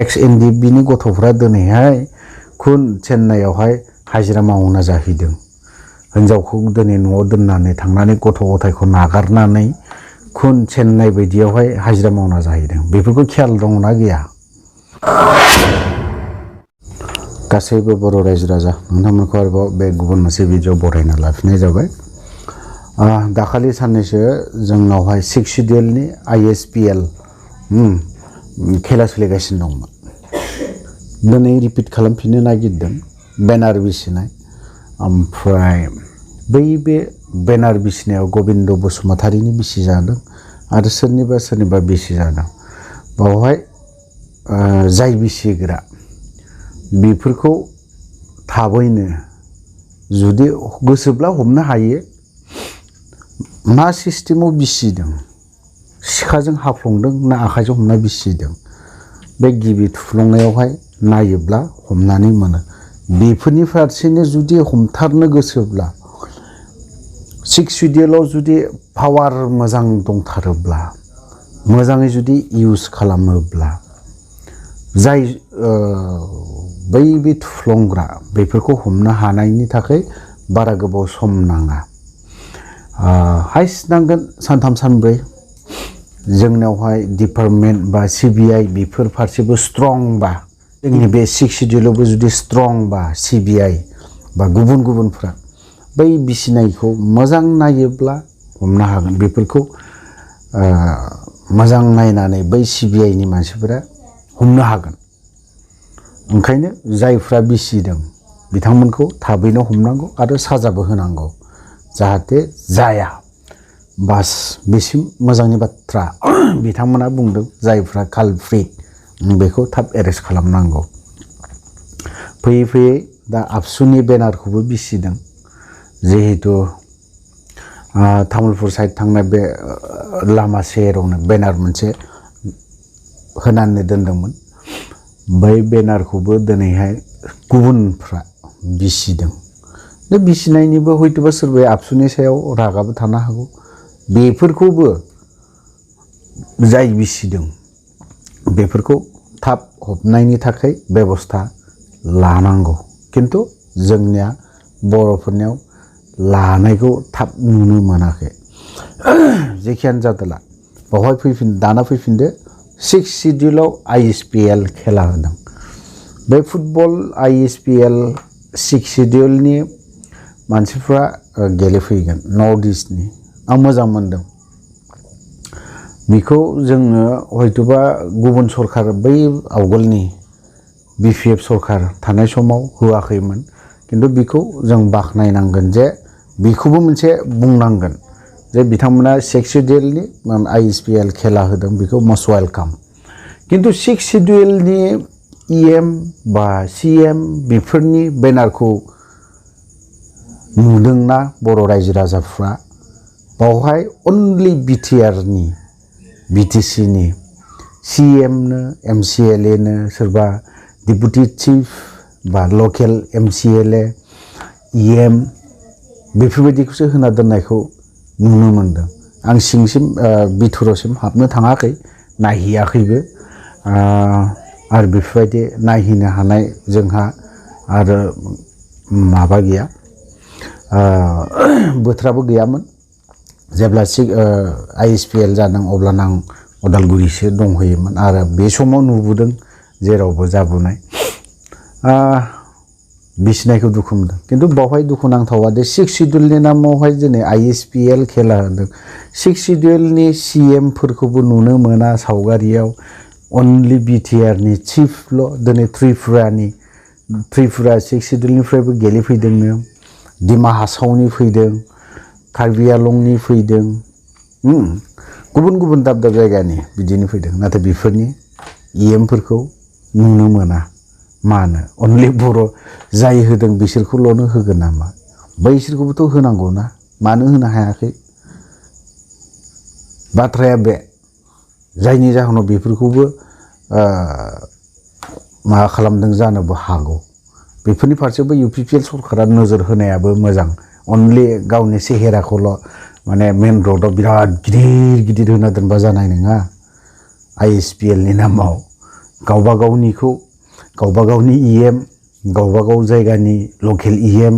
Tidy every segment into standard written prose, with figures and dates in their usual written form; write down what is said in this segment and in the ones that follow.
एक्स एनडिबिनि गथ'फ्रा दिनैहाय खुन चेन्नाइआवहाय हाजिरा मावना जाहैदों हिनजावखौ दिनै न'आव दोननानै थांनानै गथ' गथायखौ नागारनानै खुन चेन्नाइ बायदियावहाय हाजिरा मावना जाहैदों बेफोरखौ ख्याल दंना गैया गासैबो बर' रायजो राजा नोंथांमोनखौ आरोबाव बे गुबुन मोनसे भिडिअ बरायना लाफिननाय जाबाय दाखालि साननैसो जोंनावहाय 6 शिडिउलनि ISPL खेला सोलिगासिनो दंमोन दिनै रिपिट खालामफिननो नागिरदों बेनार बिसिनाय ओमफ्राय बे बेनार बिसिनायाव गबिन्द बसुमतारीनि बिसि जादों आरो सोरनिबा बिसि जादों बावहाय जाय बिसिग्रा बेफोरखौ थाबैनो जुदि गोसोब्ला हमनो हायो मा सिस्टेमाव बिसिदों सिखाजों हाफ्लंदों ना आखाइजों हमना बिसिदों बे गिबि थुफ्लंनायावहाय नायोब्ला हमनानै मोनो बेफोरनि फारसेनो जुदि हमथारनो गोसोब्ला 6 शिडिउलाव जुदि पावार मोजां दंथारोब्ला मोजाङै जुदि इउज खालामोब्ला जाय बे थुफ्लंग्रा बेफोरखौ हमनो हानायनि थाखाय बारा गोबाव सम नाङा हाइस नांगोन सानथाम सानब्रै जोंनावहाय डिपार्टमेन्ट बा CBI बेफोर फारसेबो स्ट्रं बा जोंनि बे 6 शिडिउलावबो जुदि स्ट्रं बा CBI बा गुबुनफ्रा बै बिसिनायखौ मोजां नायोब्ला हमनो हागोन बेफोरखौ मोजां नायनानै बै CBI नि मानसिफोरा हमनो हागोन ओंखायनो जायफ्रा बिसिदों बिथांमोनखौ थाबैनो हमनांगौ आरो साजाबो होनांगौ जाहाथे जाया बास बेसिम मोजांनि बाथ्रा बिथांमोना बुंदों जायफ्रा कालप्रिट बेखौ थाब एरेस्ट खालामनांगौ फैयै दा आबसुनि बेनारखौबो बिसिदों जिहेतु तामुलपुर साइड थांनाय बे लामा सेरावनो बेनार मोनसे होनानै दोनदोंमोन बै बेनारखौबो दिनैहाय गुबुनफ्रा बिसिदों बे बिसिनायनिबो हयतोबा सोरबाया आबसुनि सायाव रागाबो थानो हागौ बेफोरखौबो जाय बिसिदों बेफोरखौ थाब हमनायनि थाखाय बेबस्था लानांगौ किन्तु जोंनिया बर'फोरनियाव लानायखौ थाब नुनो मोनाखै जेखियानो जादोला बावहाय दाना फैफिनदो 6 शिडिउलाव ISPL खेला होदों बे फुटबल ISPL 6 शिडिउलनि मानसिफ्रा गेलेफैगोन नर्थ इस्टनि आं मोजां मोनदों बेखौ जोङो हयतोबा गुबुन सरकार बै आवगोलनि BPF सरकार थानाय समाव होआखैमोन किन्तु बेखौ जों बाख्नायनांगोन जे बेखौबो मोनसे बुंनांगोन जे बिथांमोना 6 शिडिउलनि ISPL खेला होदों बेखौ मस्ट वेलकाम किन्तु 6 शिडिउलनि EM बा CM बेफोरनि बेनारखौ नुदोंना बर' रायजो राजाफ्रा बावहाय अनलि BTRनि BTC नि CM नो MCLA नो सोरबा डिपुटि चिफ बा लकेल MCLA EM बेफोरबायदिखौसो होना दोननायखौ नुनो मोनदों आं सिंसिम बिथोरावसिम हाबनो थाङाखै नायहैयाखैबो आरो बेफोरबायदि नायहैनो हानाय जोंहा आरो माबा गैया बोथोराबो गैयामोन जेब्ला ISPL जादों अब्लाना आं उदालगुरिसो दंहैयोमोन आरो बे समाव नुबोदों जेरावबो जाबोनाय बिसिनायखौ दुखु मोनदों किन्तु बावहाय दुखु नांथावा दे 6 शिडिउलनि नामावहाय दिनै ISPL खेला होदों 6 शिडिउलनि CM फोरखौबो नुनो मोना सावगारियाव अनलि BTRनि चिफल' दिनै त्रिपुरा 6 शिडिउलनिफ्रायबो गेलेफैदोंनो डिमा हासावनि फैदों कार्बि आलंनि फैदों गुबुन दाब जायगानि बिदिनो फैदों नाथाय बेफोरनि EM फोरखौ नुनो मोना मानो अनलि बर' जाय होदों बिसोरखौल'नो होगोन नामा बैसोरखौबोथ' होनांगौ ना मानो होनो हायाखै बाथ्राया बे जायनि जाहोनाव बेफोरखौबो मा खालामदों जानोबो हागौ बेफोरनि फारसेबो UPPL सरकारा नोजोर होनायाबो मोजां अनलि गावनि सेहेराखौल' माने मेन र'डआव बिराद गिदिर होना दोनबा जानाय नङा ISPL नि नामाव गावबा गावनिखौ गावबा गावनि EM गावबा गाव जायगानि लकेल EM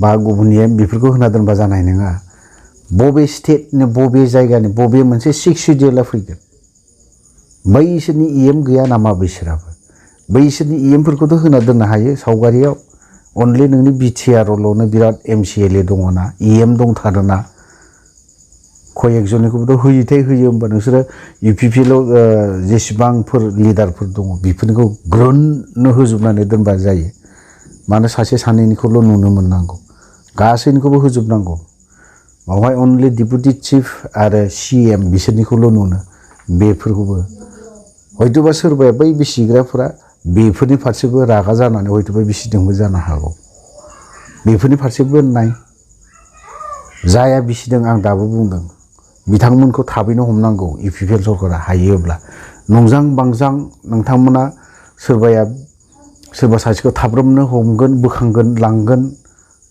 बा गुबुन EM बेफोरखौ होना दोनबा जानाय नङा बबे स्टेटनि बबे जायगानि बबे मोनसे 6 सिडिउला फैगोन बैसोरनि EM गैया नामा बैसोराबो बैसोरनि EMफोरखौथ' होना दोननो हायो सावगारियाव अनलि नोंनि बिटिआरआवल'नो बिराद MCLA दङना EM दंथारोना खय एकजननिखौबोथ' होयोथाय होयो होमबा नोंसोरो UPPL जेसेबांफोर लिडारफोर दङ बेफोरखौ ग्रोननो होजोबनानै दोनबा जायो मानो सासे सानैनिखौल' नुनो मोननांगौ गासैनिखौबो होजोबनांगौ बावहाय अनलि डिपुटि चिफ आरो CM बिसोरनिखौल' नुनो बेफोरखौबो हयतोबा सोरबाया बै बिसिग्राफोरा बेफोरनि फारसेबो रागा जानानै हयतोबा बिसिदोंबो जानो हागौ बेफोरनि फारसेबो नाय जाया बिसिदों आं दाबो बुंदों बिथांमोनखौ थाबैनो हमनांगौ UPPL सरकारा हायोब्ला नंजां बांजां नोंथांमोना सोरबा सासेखौ थाब्रोमनो हमगोन बोखांगोन लांगोन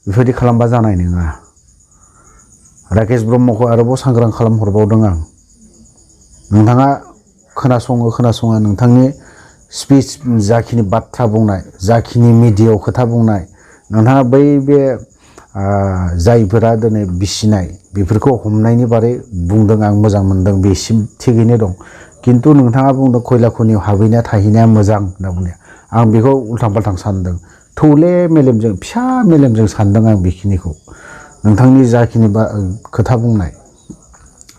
बेफोरबायदि खालामबा जानाय नङा राकेश ब्रह्मखौ आरोबाव सांग्रां खालामहरबावदों आं नोंथाङा खोनासङा नोंथांनि स्पिच जाखिनि बाथ्रा बुंनाय जाखिनि मिडियायाव खोथा बुंनाय नोंथाङा बै बे जायफोरा दिनै बिसिनाय बेफोरखौ हमनायनि बारै बुंदों आं मोजां मोनदों बेसिम थिगैनो दं किन्तु नोंथाङा बुंदों खयला खनियाव हाबहैनाया थाहैनाया मोजां होनना बुंनाया आं बेखौ उल्थां फाल्थां सानदों थौले मेलेमजों फिसा मेलेमजों सानदों आं बेखिनिखौ नोंथांनि जाखिनि खोथा बुंनाय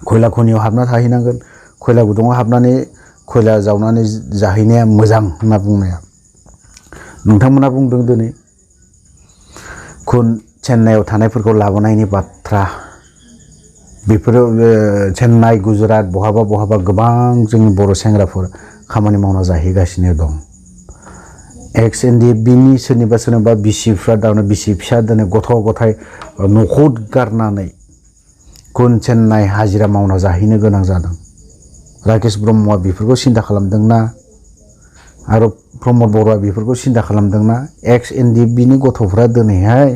खयला खनियाव हाबना थाहैनांगोन खयला गुदुङाव हाबनानै खयला जावनानै जाहैनाया मोजां होनना बुंनाया नोंथांमोना बुंदों दिनै चेन्नाइआव थानायफोरखौ लाबोनायनि बाथ्रा बेफोरो चेन्नाइ गुजरात बहाबा गोबां जोंनि बर' सेंग्राफोर खामानि मावना जाहैगासिनो दं XNDFBनि सोरनिबा बिसिफ्रा दानो बिसि फिसा दिनै गथ' गथाय न'खर गारनानै चेन्नाइ हाजिरा मावना जाहैनो गोनां जादों राकेश ब्रह्मआ बेफोरखौ सिन्था खालामदोंना आरो प्रमद बर'आ बेफोरखौ सिन्था खालामदोंना XNDFBनि गथ'फ्रा दिनैहाय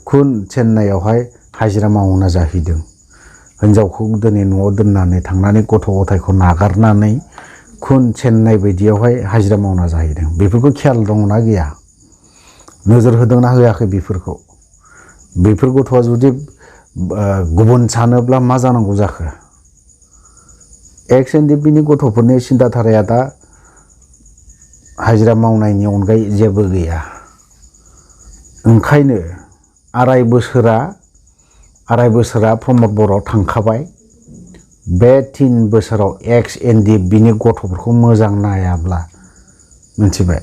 चेन्नाइआवहाय हाजिरा मावना जाहैदों हिनजावखौ दिनै न'आव दोननानै थांनानै गथ' गथायखौ नागारनानै चेन्नाइ बायदियावहाय हाजिरा मावना जाहैदों बेफोरखौ ख्याल दंना गैया नोजोर होदोंना होआखै बेफोर गथ'आ जुदि गुबुन सानोब्ला मा जानांगौ जाखो XNDFBनि गथ'फोरनि सिन्थाधाराया दा हाजिरा मावनायनि अनगायै जेबो गैया ओंखायनो आराय बोसोरा प्रमद बर'आव थांखाबाय बे 3 बोसोराव XNDFBनि गथ'फोरखौ मोजां नायाब्ला मिथिबाय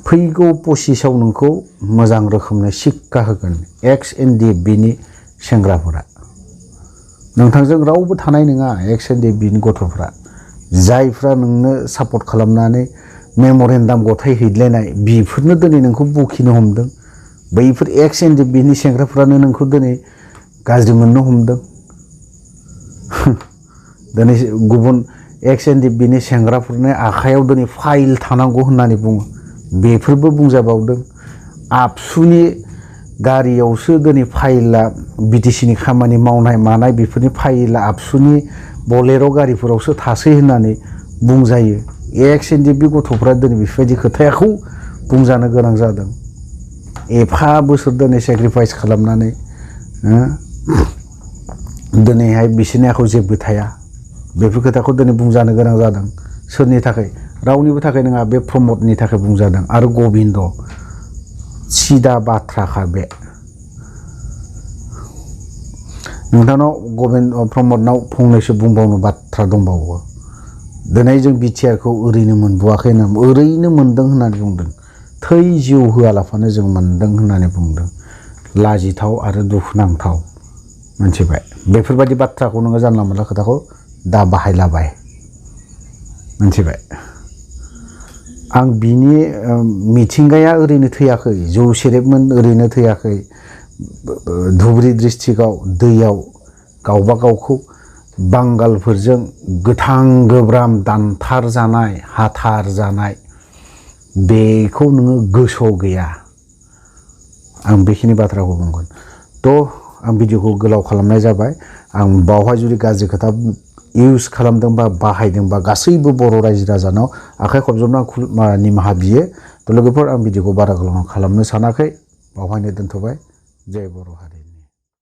फैगौ 25आव नोंखौ मोजां रोखोमनि शिक्षा होगोन XNDFBनि सेंग्राफोरा नोंथांजों रावबो थानाय नङा XNDFBनि गथ'फ्रा जायफ्रा नोंनो सापर्ट खालामनानै मेम'रेन्डाम गथायहैलायनाय बेफोरनो दिनै नोंखौ बखिनो हमदों बैफोर XNDFBनि सेंग्राफ्रानो नोंखौ दिनै गाज्रि मोननो हमदों दिनै गुबुन XNDFBनि सेंग्राफोरनि आखायाव दिनै फाइल थानांगौ होननानै बुङो बेफोरबो बुंजाबावदों आबसुनि गारियावसो दिनै फाइला BTCनि खामानि मावनाय मानाय बेफोरनि फाइला आबसुनि बलेर' गारिफोरावसो थासै होननानै बुंजायो XNDFB गथ'फ्रा दिनै बेफोरबायदि खोथाखौ बुंजानो गोनां जादों एफा बोसोर दिनै सेक्रिफाइस खालामनानै दिनैहाय बिसोरनि आखायाव जेबो थाया बेफोर खोथाखौ दिनै बुंजानो गोनां जादों सोरनि थाखाय रावनिबो थाखाय नङा बे प्रमदनि थाखाय बुंजादों आरो गबिन्द सिदा बाथ्राखा बे नोंथांनाव प्रमदनाव फंनैसो बुंबावनो बाथ्रा दंबावो दिनै जों बिटिआरखौ ओरैनो मोनबोआखै ओरैनो मोनदों होननानै बुंदों थै जिउ होआलाफानो जों मोनदों होननानै बुंदों लाजिथाव आरो दुखुनांथाव मिथिबाय बेफोरबायदि बाथ्राखौ नोङो जानला मोनला खोथाखौ दा बाहायलाबाय मिथिबाय आं बिनि मिथिंगाया ओरैनो थैयाखै जौ सेरेबमोन ओरैनो थैयाखै धुबुरी डिस्ट्रिक्टआव दैयाव गावबा गावखौ बांगालफोरजों गोथां गोब्राम दानथार जानाय हाथार जानाय बेखौ नोङो गोसोआव गैया आं बेखिनि बाथ्राखौ बुंगोन थ' आं भिडिअखौ गोलाव खालामनाय जाबाय आं बावहाय जुदि गाज्रि खोथा इउज खालामदों बा बाहायदों बा गासैबो बर' रायजो राजानाव आखाइ खबजबना निमाहा बियो। थ' लोगोफोर आं भिडिअखौ बारा गोलाव खालामनो सानाखै, बावहायनो दोनथ'बाय। जय बर' हारि।